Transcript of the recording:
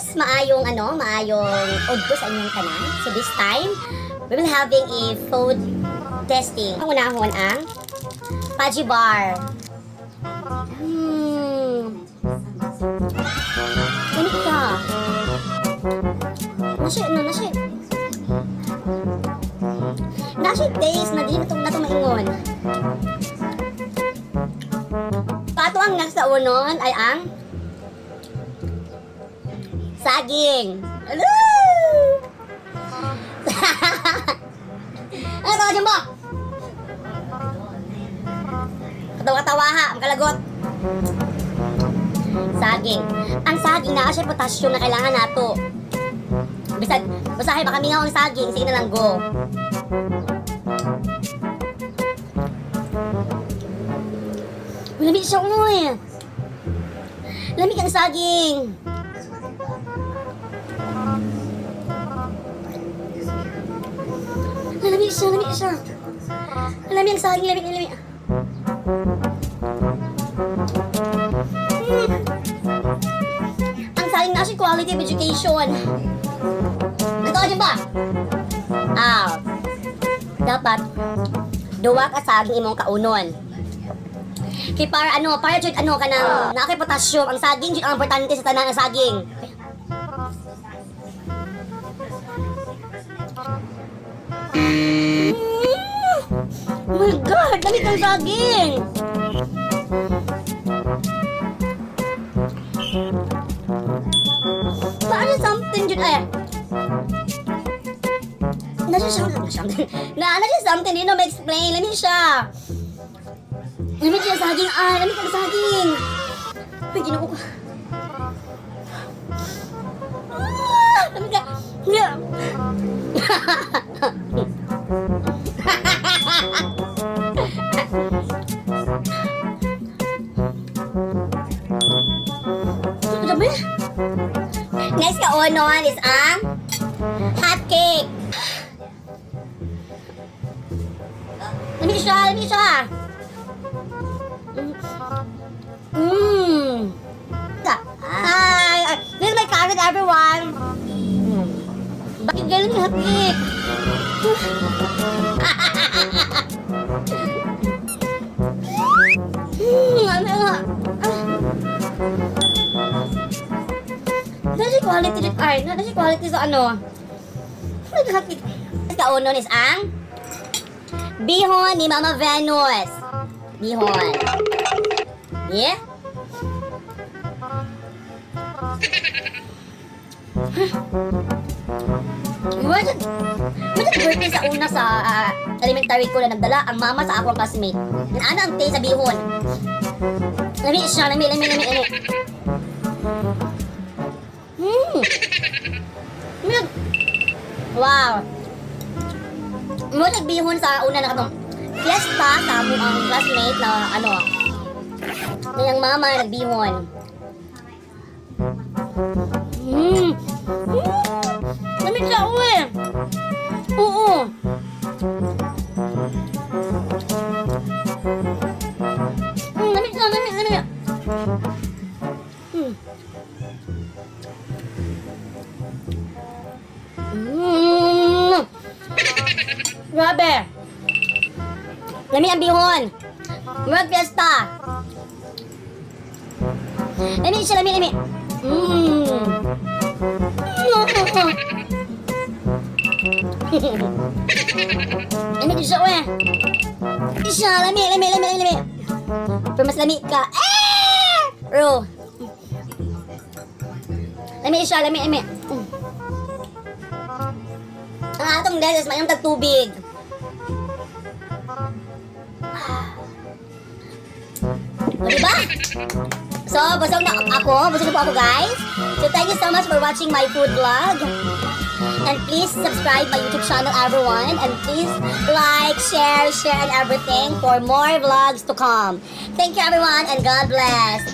Guys, maayong ano, maayong udto sa inyong tanan. So this time, we will having a food testing. Ang unahon ang Paji Bar. Ganit ka. Nasi, ano, nasi. Nasi taste na di na itong maingon. Pato ang next sa unon ay ang saging. Hello! Ano tawag mo? Katawa-tawa ha, makalagot. Saging. Ang saging na siya potassium na kailangan nato. Bisag, basahin baka mingaw ang saging, sige na lang go. Lamig siya uy. Lamig ang saging. Lamig siya, lamig siya. Lamig ang saging, lamig, lamig. Ang saging na siya quality of education. Nagawa din ba? Ah, dapat duwa ka saging imong kaunon. Kay para ano, para jud ano kanang naa kay potassium ang saging jud ang importante sa tanan ang saging. Oh my God, lamig ang saging. Paano something jud ay? Nasa something. Na nasa something di no ma-explain. Lamig siya. Lamig siya saging. Ah, lamig ang saging. Ay, ginoo ko. Ah, lamig ka. Yeah. Next kaunon is ang hot cake. Lamig siya, lamig siya. Mmm. Hi! This is my cousin, everyone. Bakit ganun yung hot cake? Ano nga? Nasa quality dito ay, nasa quality sa ano. Hot cake. Kaunon is ang bihon ni Mama Venus. Bihon. Yeah? Wala birthday sa una sa elementary ko na nagdala ang mama sa akong classmate. Ano ang taste sa bihon? Lami siya, lami, lami, lami, lami. Hmm. Wow. Mo nagbihon sa una na katong fiesta sa amo ang classmate na ano. Kanyang mama nagbihon. Mm. Mm. Lamig siya, uy. Oo. Lamig siya, lamig, lamig. Mm. Mm. Grabe. Lamig ang bihon. Murag fiesta. Lamig siya, lamig, lamig. Mmm. Lamig siya, uwe. Siya, lamig, lamig, lamig, lamig. Pero mas lamig ka. Eh! Ro. Lamig siya, lamig, lamig. Ang atong deses, mayroong tagtubig. O, diba? So, busog na ako. Busog na po ako, guys. So, thank you so much for watching my food vlog. And please subscribe my YouTube channel, everyone. And please like, share, and everything for more vlogs to come. Thank you, everyone, and God bless.